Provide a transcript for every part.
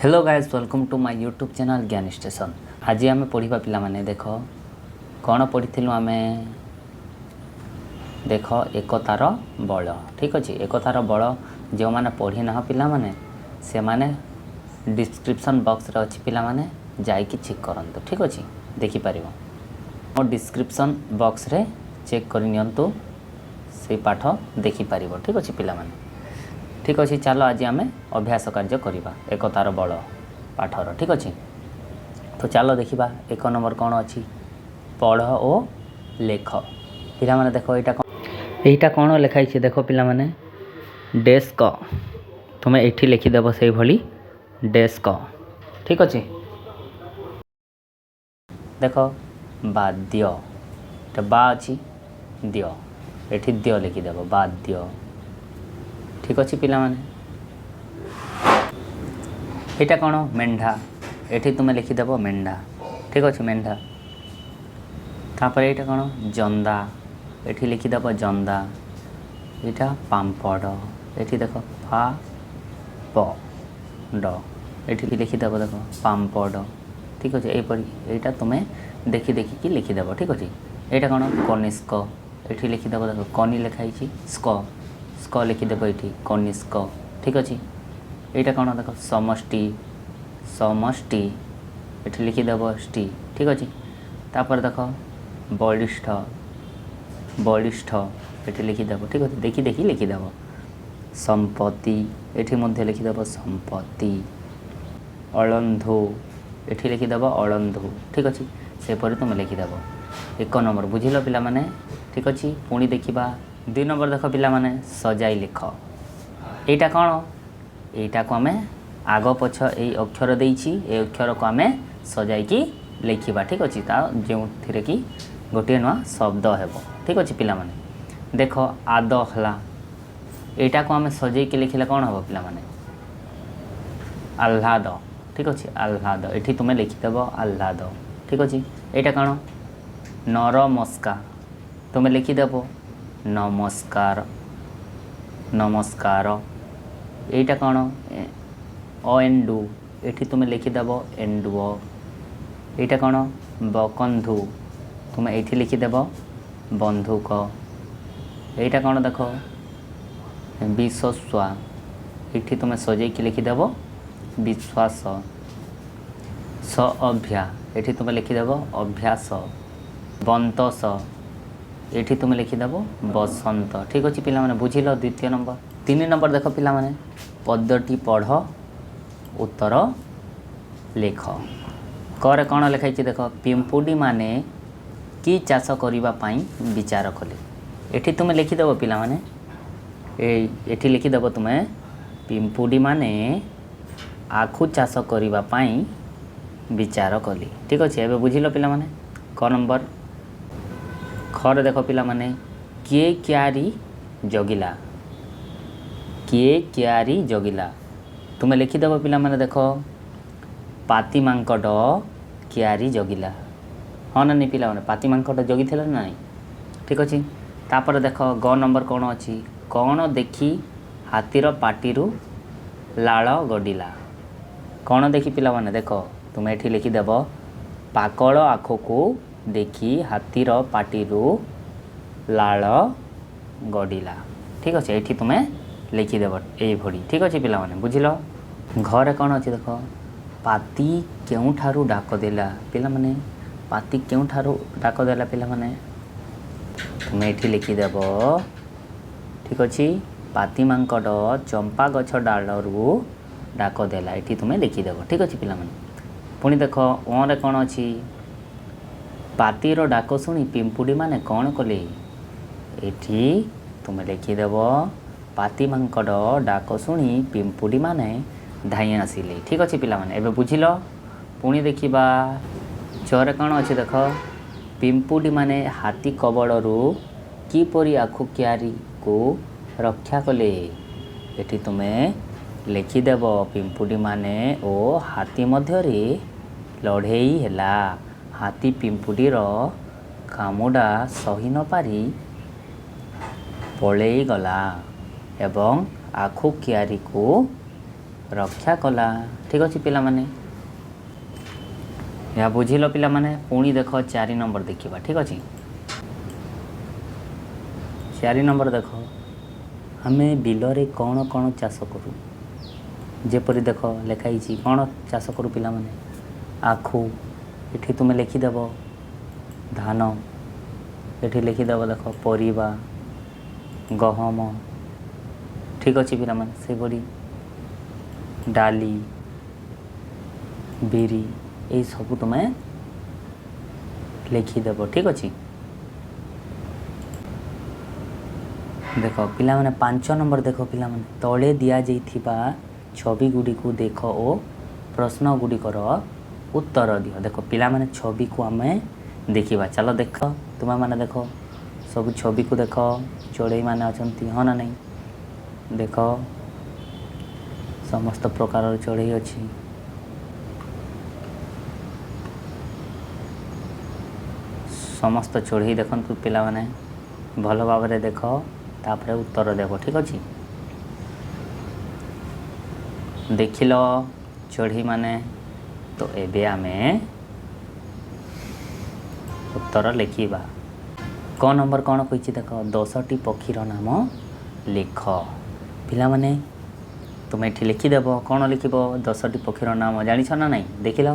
Hello guys, welcome to my YouTube channel ଜ୍ଞାନ station. ଆଜି ଆମେ ପଢ଼ିବା ପିଲାମାନେ, ଦେଖ କ'ଣ ପଢ଼ିଥିଲୁ ଆମେ? ଦେଖ, ଏକତାର ବଳ। ଠିକ୍ ଅଛି, ଏକତାର ବଳ ଯେଉଁମାନେ ପଢ଼ିନାହ ପିଲାମାନେ, ସେମାନେ ଡିସ୍କ୍ରିପ୍ସନ୍ ବକ୍ସରେ ଅଛି ପିଲାମାନେ, ଯାଇକି ଚେକ୍ କରନ୍ତୁ। ଠିକ୍ ଅଛି, ଦେଖିପାରିବ ମୋ ଡିସ୍କ୍ରିପ୍ସନ୍ ବକ୍ସରେ, ଚେକ୍ କରିନିଅନ୍ତୁ, ସେଇ ପାଠ ଦେଖିପାରିବ। ଠିକ୍ ଅଛି ପିଲାମାନେ? ଠିକ୍ ଅଛି, ଚାଲ ଆଜି ଆମେ ଅଭ୍ୟାସ କାର୍ଯ୍ୟ କରିବା ଏକତାର ବଳ ପାଠର। ଠିକ୍ ଅଛି, ତ ଚାଲ ଦେଖିବା 1 ନମ୍ବର କ'ଣ ଅଛି। ପଢ଼ ଓ ଲେଖ। ପିଲାମାନେ ଦେଖ, ଏଇଟା କ'ଣ? ଏଇଟା କ'ଣ ଲେଖା ହେଇଛି ଦେଖ ପିଲାମାନେ, ଡେସ୍କ। ତୁମେ ଏଇଠି ଲେଖିଦେବ ସେଇଭଳି ଡେସ୍କ। ଠିକ୍ ଅଛି, ଦେଖ, ବାଦ୍ୟ। ଏଟା ବା ଅଛି, ଦିଅ, ଏଠି ଦିଅ ଲେଖିଦେବ, ବାଦ୍ୟ। ଠିକ୍ ଅଛି ପିଲାମାନେ, ଏଇଟା କ'ଣ? ମେଣ୍ଢା। ଏଠି ତୁମେ ଲେଖିଦେବ ମେଣ୍ଢା। ଠିକ୍ ଅଛି, ମେଣ୍ଢା। ତାପରେ ଏଇଟା କ'ଣ? ଜନ୍ଦା। ଏଠି ଲେଖିଦେବ ଜନ୍ଦା। ଏଇଟା ପାମ୍ପଡ଼। ଏଠି ଦେଖ, ଫା ପ ଡ, ଏଠି ଲେଖିଦେବ ଦେଖ, ପାମ୍ପଡ଼। ଠିକ୍ ଅଛି, ଏଇପରି ଏଇଟା ତୁମେ ଦେଖି ଦେଖିକି ଲେଖିଦେବ। ଠିକ୍ ଅଛି, ଏଇଟା କ'ଣ? କନିଷ୍କ। ଏଠି ଲେଖିଦେବ ଦେଖ, କନି ଲେଖା ହେଇଛି, ସ୍କ, ସ୍କ ଲେଖିଦେବ ଏଇଠି, କନିଷ୍କ। ଠିକ୍ ଅଛି, ଏଇଟା କ'ଣ ଦେଖ, ସମଷ୍ଟି। ସମଷ୍ଟି, ଏଠି ଲେଖିଦେବ ଷ୍ଟି। ଠିକ୍ ଅଛି, ତାପରେ ଦେଖ, ବଳିଷ୍ଠ। ବଳିଷ୍ଠ ଏଠି ଲେଖିଦେବ। ଠିକ୍ ଅଛି, ଦେଖି ଦେଖି ଲେଖିଦେବ। ସମ୍ପତ୍ତି, ଏଠି ମଧ୍ୟ ଲେଖିଦେବ ସମ୍ପତ୍ତି। ଅଳନ୍ଧୁ, ଏଠି ଲେଖିଦେବ ଅଳନ୍ଧୁ। ଠିକ୍ ଅଛି, ସେପରି ତୁମେ ଲେଖିଦେବ। 1 ନମ୍ବର ବୁଝିଲ ପିଲାମାନେ? ଠିକ୍ ଅଛି, ପୁଣି ଦେଖିବା 2 ନମ୍ବର। ଦେଖ ପିଲାମାନେ, ସଜାଇ ଲେଖ। ଏଇଟା କ'ଣ? ଏଇଟାକୁ ଆମେ ଆଗ ପଛ ଏଇ ଅକ୍ଷର ଦେଇଛି, ଏଇ ଅକ୍ଷରକୁ ଆମେ ସଜାଇକି ଲେଖିବା। ଠିକ୍ ଅଛି, ତା ଯେଉଁଥିରେ କି ଗୋଟିଏ ନୂଆ ଶବ୍ଦ ହେବ। ଠିକ୍ ଅଛି ପିଲାମାନେ, ଦେଖ, ଆଦ ହେଲା। ଏଇଟାକୁ ଆମେ ସଜେଇକି ଲେଖିଲେ କ'ଣ ହେବ ପିଲାମାନେ? ଆହ୍ଲାଦ। ଠିକ୍ ଅଛି, ଆହ୍ଲାଦ। ଏଠି ତୁମେ ଲେଖିଦେବ ଆହ୍ଲାଦ। ଠିକ୍ ଅଛି, ଏଇଟା କ'ଣ? ନରମସ୍କା। ତୁମେ ଲେଖିଦେବ ନମସ୍କାର, ନମସ୍କାର। ଏଇଟା କ'ଣ? ଅଏଣ୍ଡୁ। ଏଠି ତୁମେ ଲେଖିଦେବ ଏଣ୍ଡୁଅ। ଏଇଟା କ'ଣ? ବକନ୍ଧୁ। ତୁମେ ଏଇଠି ଲେଖିଦେବ ବନ୍ଧୁକ। ଏଇଟା କ'ଣ ଦେଖ, ବିଶ୍ୱସ୍ୱା। ଏଇଠି ତୁମେ ସଜେଇକି ଲେଖିଦେବ ବିଶ୍ୱାସ। ସ ଅଭ୍ୟା, ଏଠି ତୁମେ ଲେଖିଦେବ ଅଭ୍ୟାସ। ବନ୍ତସ, ଏଠି ତୁମେ ଲେଖିଦେବ ବସନ୍ତ। ଠିକ୍ ଅଛି ପିଲାମାନେ, ବୁଝିଲ ଦ୍ୱିତୀୟ ନମ୍ବର? 3 ନମ୍ବର ଦେଖ ପିଲାମାନେ, ପଦ୍ୟଟି ପଢ଼, ଉତ୍ତର ଲେଖ। କରେ କ'ଣ ଲେଖା ହେଇଛି ଦେଖ, ପିମ୍ପୁଡ଼ିମାନେ କି ଚାଷ କରିବା ପାଇଁ ବିଚାର କଲେ? ଏଠି ତୁମେ ଲେଖିଦେବ ପିଲାମାନେ, ଏଇ ଏଠି ଲେଖିଦେବ ତୁମେ, ପିମ୍ପୁଡ଼ିମାନେ ଆଖୁ ଚାଷ କରିବା ପାଇଁ ବିଚାର କଲେ। ଠିକ୍ ଅଛି, ଏବେ ବୁଝିଲ ପିଲାମାନେ? କ ନମ୍ବର, ଖରେ ଦେଖ ପିଲାମାନେ, କିଏ କିଆରି ଜଗିଲା? କିଏ କିଆରି ଜଗିଲା? ତୁମେ ଲେଖିଦେବ ପିଲାମାନେ, ଦେଖ, ପାତି ମାଙ୍କଡ଼ କିଆରି ଜଗିଲା। ହଁ ନା ନାଇଁ ପିଲାମାନେ? ପାତି ମାଙ୍କଡ଼ ଜଗିଥିଲା ନା ନାଇଁ? ଠିକ୍ ଅଛି, ତାପରେ ଦେଖ ଗ ନମ୍ବର କ'ଣ ଅଛି। କ'ଣ ଦେଖି ହାତୀର ପାଟିରୁ ଲାଳ ଗଡ଼ିଲା? କ'ଣ ଦେଖି ପିଲାମାନେ? ଦେଖ, ତୁମେ ଏଠି ଲେଖିଦେବ, ପାକଳ ଆଖୁକୁ ଦେଖି ହାତୀର ପାଟିରୁ ଲାଳ ଗଡ଼ିଲା। ଠିକ୍ ଅଛି, ଏଇଠି ତୁମେ ଲେଖିଦେବ ଏଇଭଳି। ଠିକ୍ ଅଛି ପିଲାମାନେ, ବୁଝିଲ? ଘରେ କ'ଣ ଅଛି ଦେଖ, ପାତି କେଉଁଠାରୁ ଡାକ ଦେଲା? ପିଲାମାନେ, ପାତି କେଉଁଠାରୁ ଡାକ ଦେଲା? ପିଲାମାନେ, ତୁମେ ଏଠି ଲେଖିଦେବ। ଠିକ୍ ଅଛି, ପାତି ମାଙ୍କଡ଼ ଚମ୍ପା ଗଛ ଡାଳରୁ ଡାକ ଦେଲା। ଏଠି ତୁମେ ଲେଖିଦେବ। ଠିକ୍ ଅଛି ପିଲାମାନେ, ପୁଣି ଦେଖ ଅଁରେ କ'ଣ ଅଛି। ପାତିର ଡାକ ଶୁଣି ପିମ୍ପୁଡ଼ିମାନେ କ'ଣ କଲେ? ଏଠି ତୁମେ ଲେଖିଦେବ, ପାତି ମାଙ୍କଡ଼ ଡାକ ଶୁଣି ପିମ୍ପୁଡ଼ିମାନେ ଧାଇଁ ଆସିଲେ। ଠିକ୍ ଅଛି ପିଲାମାନେ, ଏବେ ବୁଝିଲ? ପୁଣି ଦେଖିବା ଚରେ କ'ଣ ଅଛି ଦେଖ, ପିମ୍ପୁଡ଼ିମାନେ ହାତୀ କବଳରୁ କିପରି ଆଖୁ କିଆରିକୁ ରକ୍ଷା କଲେ? ଏଠି ତୁମେ ଲେଖିଦେବ, ପିମ୍ପୁଡ଼ିମାନେ ଓ ହାତୀ ମଧ୍ୟରେ ଲଢ଼େଇ ହେଲା। ହାତୀ ପିମ୍ପୁଡ଼ିର କାମୁଡ଼ା ସହି ନପାରି ପଳେଇଗଲା ଏବଂ ଆଖୁ କିଆରିକୁ ରକ୍ଷା କଲା। ଠିକ୍ ଅଛି ପିଲାମାନେ, ଏହା ବୁଝିଲ ପିଲାମାନେ? ପୁଣି ଦେଖ, 4 ନମ୍ବର ଦେଖିବା। ଠିକ୍ ଅଛି, 4 ନମ୍ବର ଦେଖ, ଆମେ ବିଲରେ କ'ଣ କ'ଣ ଚାଷ କରୁ? ଯେପରି ଦେଖ, ଲେଖା ହେଇଛି କ'ଣ ଚାଷ କରୁ ପିଲାମାନେ? ଆଖୁ, ଏଠି ତୁମେ ଲେଖିଦେବ ଧାନ, ଏଠି ଲେଖିଦେବ ଦେଖ ପରିବା, ଗହମ। ଠିକ୍ ଅଛି ପିଲାମାନେ, ସେହିପରି ଡାଲି, ବିରି, ଏଇସବୁ ତୁମେ ଲେଖିଦେବ। ଠିକ୍ ଅଛି, ଦେଖ ପିଲାମାନେ, 5 ନମ୍ବର ଦେଖ ପିଲାମାନେ, ତଳେ ଦିଆଯାଇଥିବା ଛବି ଗୁଡ଼ିକୁ ଦେଖ ଓ ପ୍ରଶ୍ନ ଗୁଡ଼ିକର ଉତ୍ତର ଦିଅ। ଦେଖ ପିଲାମାନେ, ଛବିକୁ ଆମେ ଦେଖିବା। ଚାଲ ଦେଖ, ତୁମେମାନେ ଦେଖ, ସବୁ ଛବିକୁ ଦେଖ। ଚଢ଼େଇମାନେ ଅଛନ୍ତି, ହଁ ନା ନାହିଁ? ଦେଖ, ସମସ୍ତ ପ୍ରକାରର ଚଢ଼େଇ ଅଛି। ସମସ୍ତ ଚଢ଼େଇ ଦେଖନ୍ତୁ ପିଲାମାନେ, ଭଲ ଭାବରେ ଦେଖ, ତାପରେ ଉତ୍ତର ଦେବ। ଠିକ୍ ଅଛି, ଦେଖିଲ ଚଢ଼େଇମାନେ? ତ ଏବେ ଆମେ ଉତ୍ତର ଲେଖିବା। କ ନମ୍ବର କ'ଣ କହିଛି ଦେଖ, 10ଟି ପକ୍ଷୀର ନାମ ଲେଖ। ପିଲାମାନେ, ତୁମେ ଏଠି ଲେଖିଦେବ। କ'ଣ ଲେଖିବ? 10ଟି ପକ୍ଷୀର ନାମ ଜାଣିଛ ନା ନାହିଁ? ଦେଖିଲ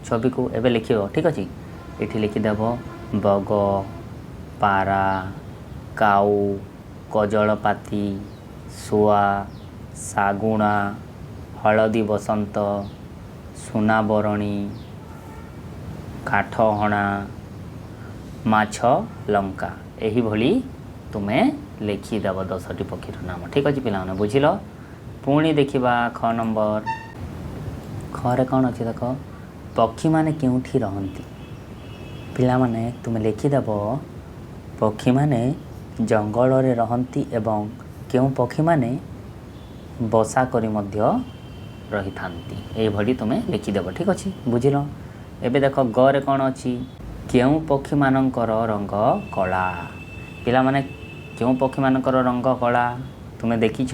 ଛବିକୁ, ଏବେ ଲେଖିବ। ଠିକ୍ ଅଛି, ଏଠି ଲେଖିଦେବ ବଗ, ପାରା, କାଉ, କଜଳପାତି, ଶୁଆ, ଶାଗୁଣା, ହଳଦୀ ବସନ୍ତ, ସୁନାବରଣୀ, କାଠହଣା, ମାଛ ଲଙ୍କା। ଏହିଭଳି ତୁମେ ଲେଖିଦେବ 10ଟି ପକ୍ଷୀର ନାମ। ଠିକ୍ ଅଛି ପିଲାମାନେ, ବୁଝିଲ? ପୁଣି ଦେଖିବା ଖ ନମ୍ବର। ଖରେ କ'ଣ ଅଛି ଦେଖ, ପକ୍ଷୀମାନେ କେଉଁଠି ରହନ୍ତି? ପିଲାମାନେ, ତୁମେ ଲେଖିଦେବ ପକ୍ଷୀମାନେ ଜଙ୍ଗଲରେ ରହନ୍ତି ଏବଂ କେଉଁ ପକ୍ଷୀମାନେ ବସା କରି ମଧ୍ୟ ରହିଥାନ୍ତି। ଏଇଭଳି ତୁମେ ଲେଖିଦେବ। ଠିକ୍ ଅଛି, ବୁଝିଲ? ଏବେ ଦେଖ, ଗରେ କ'ଣ ଅଛି? କେଉଁ ପକ୍ଷୀମାନଙ୍କର ରଙ୍ଗ କଳା? ପିଲାମାନେ, କେଉଁ ପକ୍ଷୀମାନଙ୍କର ରଙ୍ଗ କଳା ତୁମେ ଦେଖିଛ,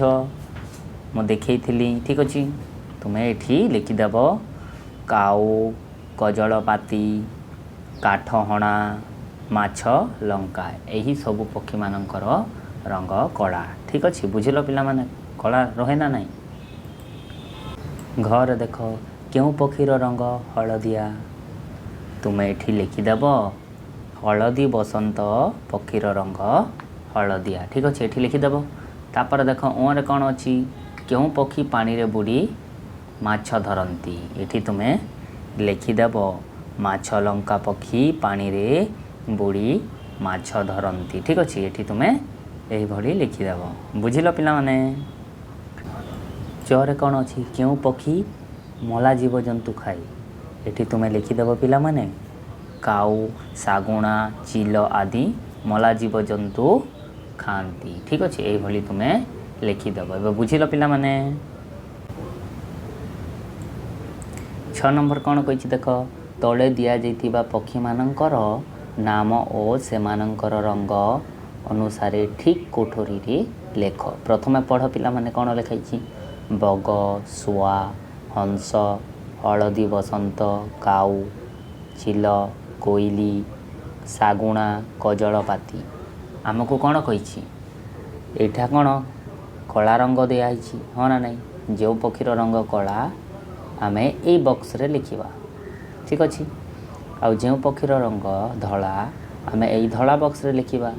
ମୁଁ ଦେଖେଇଥିଲି। ଠିକ୍ ଅଛି, ତୁମେ ଏଠି ଲେଖିଦେବ କାଉ, କଜଳପାତି, କାଠହଣା, ମାଛ ଲଙ୍କା, ଏହି ସବୁ ପକ୍ଷୀମାନଙ୍କର ରଙ୍ଗ କଳା। ଠିକ୍ ଅଛି, ବୁଝିଲ ପିଲାମାନେ? କଳା ରହେ ନା ନାହିଁ? ଘରେ ଦେଖ, କେଉଁ ପକ୍ଷୀର ରଙ୍ଗ ହଳଦିଆ? ତୁମେ ଏଠି ଲେଖିଦେବ ହଳଦୀ ବସନ୍ତ ପକ୍ଷୀର ରଙ୍ଗ ହଳଦିଆ। ଠିକ୍ ଅଛି, ଏଠି ଲେଖିଦେବ। ତାପରେ ଦେଖ, ଓରେ କ'ଣ ଅଛି? କେଉଁ ପକ୍ଷୀ ପାଣିରେ ବୁଡ଼ି ମାଛ ଧରନ୍ତି? ଏଠି ତୁମେ ଲେଖିଦେବ ମାଛ ଲଙ୍କା ପକ୍ଷୀ ପାଣିରେ ବୁଡ଼ି ମାଛ ଧରନ୍ତି। ଠିକ୍ ଅଛି, ଏଠି ତୁମେ ଏହିଭଳି ଲେଖିଦେବ। ବୁଝିଲ ପିଲାମାନେ? ଚରେ କ'ଣ ଅଛି? କେଉଁ ପକ୍ଷୀ ମଲା ଜୀବଜନ୍ତୁ ଖାଏ? ଏଠି ତୁମେ ଲେଖିଦେବ ପିଲାମାନେ, କାଉ, ଶାଗୁଣା, ଚିଲ ଆଦି ମଲା ଜୀବଜନ୍ତୁ ଖାଆନ୍ତି। ଠିକ୍ ଅଛି, ଏଇଭଳି ତୁମେ ଲେଖିଦେବ। ଏବେ ବୁଝିଲ ପିଲାମାନେ? 6 ନମ୍ବର କ'ଣ କହିଛି ଦେଖ, ତଳେ ଦିଆଯାଇଥିବା ପକ୍ଷୀମାନଙ୍କର ନାମ ଓ ସେମାନଙ୍କର ରଙ୍ଗ ଅନୁସାରେ ଠିକ୍ କୋଠରୀରେ ଲେଖ। ପ୍ରଥମେ ପଢ଼ ପିଲାମାନେ, କ'ଣ ଲେଖା ହେଇଛି? ବଗ, ଶୁଆ, ହଂସ, ହଳଦୀ ବସନ୍ତ, କାଉ, ଚିଲ, କୋଇଲି, ଶାଗୁଣା, କଜଳପାତି। ଆମକୁ କ'ଣ କହିଛି? ଏଇଟା କ'ଣ କଳା ରଙ୍ଗ ଦିଆହେଇଛି, ହଁ ନା ନାହିଁ? ଯେଉଁ ପକ୍ଷୀର ରଙ୍ଗ କଳା, ଆମେ ଏଇ ବକ୍ସରେ ଲେଖିବା। ଠିକ୍ ଅଛି, ଆଉ ଯେଉଁ ପକ୍ଷୀର ରଙ୍ଗ ଧଳା, ଆମେ ଏଇ ଧଳା ବକ୍ସରେ ଲେଖିବା।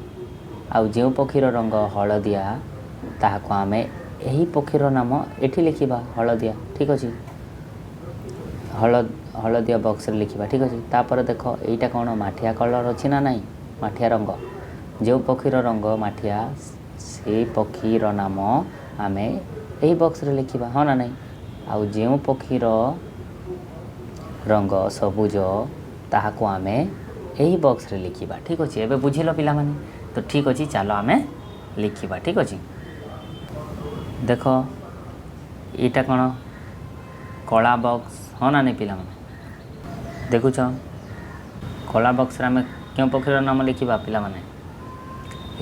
ଆଉ ଯେଉଁ ପକ୍ଷୀର ରଙ୍ଗ ହଳଦିଆ, ତାହାକୁ ଆମେ ଏହି ପକ୍ଷୀର ନାମ ଏଠି ଲେଖିବା, ହଳଦିଆ। ଠିକ୍ ଅଛି, ହଳଦିଆ ବକ୍ସରେ ଲେଖିବା। ଠିକ୍ ଅଛି, ତାପରେ ଦେଖ, ଏଇଟା କ'ଣ ମାଠିଆ କଲର୍ ଅଛି ନା ନାହିଁ? ମାଠିଆ ରଙ୍ଗ। ଯେଉଁ ପକ୍ଷୀର ରଙ୍ଗ ମାଠିଆ, ସେଇ ପକ୍ଷୀର ନାମ ଆମେ ଏହି ବକ୍ସରେ ଲେଖିବା, ହଁ ନା ନାହିଁ? ଆଉ ଯେଉଁ ପକ୍ଷୀର ରଙ୍ଗ ସବୁଜ, ତାହାକୁ ଆମେ ଏହି ବକ୍ସରେ ଲେଖିବା। ଠିକ୍ ଅଛି, ଏବେ ବୁଝିଲ ପିଲାମାନେ? ତ ଠିକ୍ ଅଛି, ଚାଲ ଆମେ ଲେଖିବା। ଠିକ୍ ଅଛି, ଦେଖ, ଏଇଟା କ'ଣ କଳା ବକ୍ସ, ହଁ ନା ନାହିଁ ପିଲାମାନେ? ଦେଖୁଛ, କଳା ବକ୍ସରେ ଆମେ କେଉଁ ପକ୍ଷୀର ନାମ ଲେଖିବା ପିଲାମାନେ?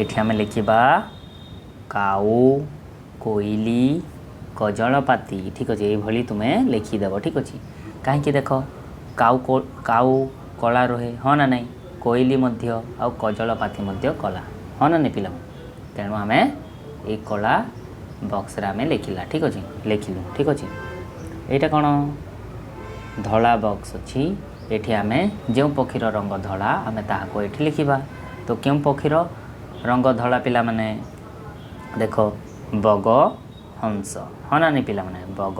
ଏଠି ଆମେ ଲେଖିବା କାଉ, କୋଇଲି, କଜଳପାତି। ଠିକ୍ ଅଛି, ଏଇଭଳି ତୁମେ ଲେଖିଦେବ। ଠିକ୍ ଅଛି, କାହିଁକି ଦେଖ, କାଉ କାଉ କଳା ରୁହେ, ହଁ ନା ନାହିଁ? କୋଇଲି ମଧ୍ୟ ଆଉ କଜଳପାତି ମଧ୍ୟ କଳା, ହଁ ନା ନାହିଁ ପିଲାମାନେ? ତେଣୁ ଆମେ ଏଇ କଳା ବକ୍ସରେ ଆମେ ଲେଖିଲା। ଠିକ୍ ଅଛି, ଲେଖିଲୁ। ଠିକ୍ ଅଛି, ଏଇଟା କ'ଣ? ଧଳା ବକ୍ସ ଅଛି। ଏଠି ଆମେ ଯେଉଁ ପକ୍ଷୀର ରଙ୍ଗ ଧଳା, ଆମେ ତାହାକୁ ଏଠି ଲେଖିବା। ତ କେଉଁ ପକ୍ଷୀର ରଙ୍ଗ ଧଳା ପିଲାମାନେ? ଦେଖ, ବଗ, ହଂସ, ହଁ ନା ନାହିଁ ପିଲାମାନେ? ବଗ,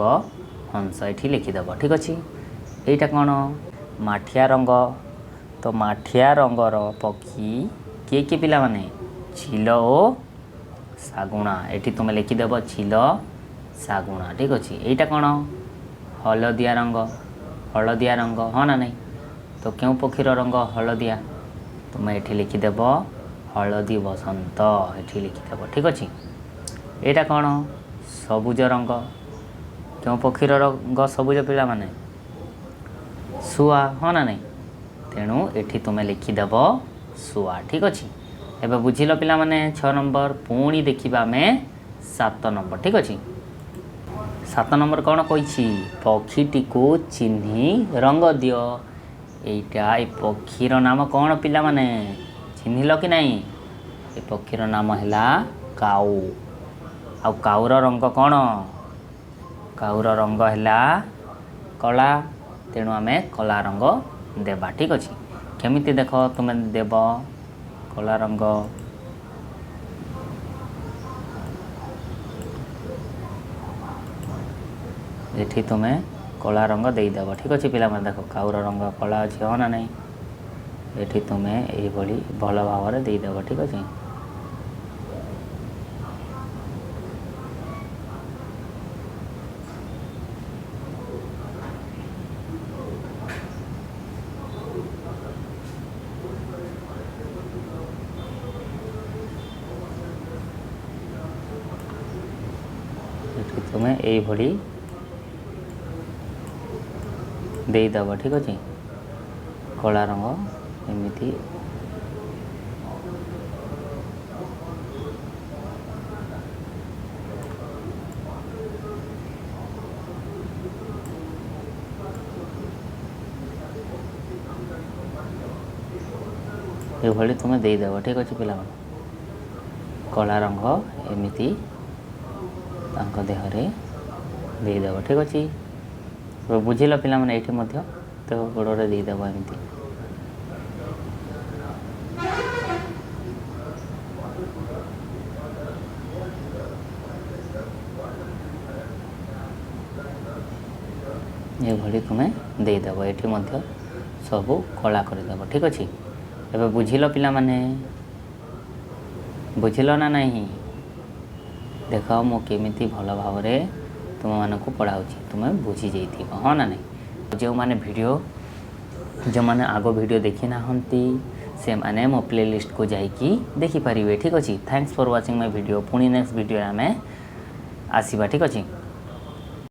ହଂସ ଏଠି ଲେଖିଦେବ। ଠିକ୍ ଅଛି, ଏଇଟା କ'ଣ? ମାଠିଆ ରଙ୍ଗ। ତ ମାଠିଆ ରଙ୍ଗର ପକ୍ଷୀ କିଏ କିଏ ପିଲାମାନେ? ଚିଲ ଓ ଶାଗୁଣା। ଏଠି ତୁମେ ଲେଖିଦେବ ଚିଲ, ଶାଗୁଣା। ଠିକ୍ ଅଛି, ଏଇଟା କ'ଣ? ହଳଦିଆ ରଙ୍ଗ। ହଳଦିଆ ରଙ୍ଗ, ହଁ ନା ନାହିଁ? ତ କେଉଁ ପକ୍ଷୀର ରଙ୍ଗ ହଳଦିଆ? ତୁମେ ଏଠି ଲେଖିଦେବ ହଳଦୀ ବସନ୍ତ, ଏଠି ଲେଖିଦେବ। ଠିକ୍ ଅଛି, ଏଇଟା କ'ଣ? ସବୁଜ ରଙ୍ଗ। କେଉଁ ପକ୍ଷୀର ରଙ୍ଗ ସବୁଜ ପିଲାମାନେ? ଶୁଆ, ହଁ ନା ନାହିଁ? ତେଣୁ ଏଠି ତୁମେ ଲେଖିଦେବ ଶୁଆ। ଠିକ୍ ଅଛି, ଏବେ ବୁଝିଲ ପିଲାମାନେ 6 ନମ୍ବର। ପୁଣି ଦେଖିବା ଆମେ 7 ନମ୍ବର। ଠିକ୍ ଅଛି, 7 ନମ୍ବର କ'ଣ କହିଛି? ପକ୍ଷୀଟିକୁ ଚିହ୍ନି ରଙ୍ଗ ଦିଅ। ଏଇଟା ଏ ପକ୍ଷୀର ନାମ କ'ଣ ପିଲାମାନେ? ଚିହ୍ନିଲ କି ନାହିଁ? ଏ ପକ୍ଷୀର ନାମ ହେଲା କାଉ। ଆଉ କାଉର ରଙ୍ଗ କ'ଣ? କାଉର ରଙ୍ଗ ହେଲା କଳା। ତେଣୁ ଆମେ କଳା ରଙ୍ଗ ଦେବା। ଠିକ୍ ଅଛି, କେମିତି ଦେଖ ତୁମେ ଦେବ କଳା ରଙ୍ଗ? ଏଠି ତୁମେ କଳା ରଙ୍ଗ ଦେଇଦେବ। ଠିକ୍ ଅଛି ପିଲାମାନେ, ଦେଖ କାଉର ରଙ୍ଗ କଳା ଅଛି, ହଁ ନା ନାହିଁ? ଏଠି ତୁମେ ଏଇଭଳି ଭଲ ଭାବରେ ଦେଇଦେବ। ଠିକ୍ ଅଛି, ଏଠି ତୁମେ ଏଇଭଳି ଦେଇଦେବ। ଠିକ୍ ଅଛି, କଳା ରଙ୍ଗ ଏମିତି ଏଭଳି ତୁମେ ଦେଇଦେବ। ଠିକ୍ ଅଛି ପିଲାମାନେ, କଳା ରଙ୍ଗ ଏମିତି ତାଙ୍କ ଦେହରେ ଦେଇଦେବ। ଠିକ୍ ଅଛି, ବୁଝିଲ ପିଲାମାନେ? ଏଇଠି ମଧ୍ୟ ତ ଗୋଡ଼ରେ ଦେଇଦେବ ଏମିତି। ଏଭଳି ତୁମେ ଦେଇଦେବ। ଏଠି ମଧ୍ୟ ସବୁ କଳା କରିଦେବ। ଠିକ୍ ଅଛି, ଏବେ ବୁଝିଲ ପିଲାମାନେ? ବୁଝିଲ ନା ନାହିଁ? ଦେଖ ମୁଁ କେମିତି ଭଲ ଭାବରେ ତୁମମାନଙ୍କୁ ପଢ଼ାଉଛି, ତୁମେ ବୁଝି ଯାଇଥିବ, ହଁ ନା ନାହିଁ? ଯେଉଁମାନେ ଆଗ ଭିଡ଼ିଓ ଦେଖିନାହାନ୍ତି, ସେମାନେ ମୋ ପ୍ଲେଲିଷ୍ଟକୁ ଯାଇକି ଦେଖିପାରିବେ। ଠିକ୍ ଅଛି, thanks for watching my video. ପୁଣି ନେକ୍ସଟ ଭିଡ଼ିଓରେ ଆମେ ଆସିବା। ଠିକ୍ ଅଛି।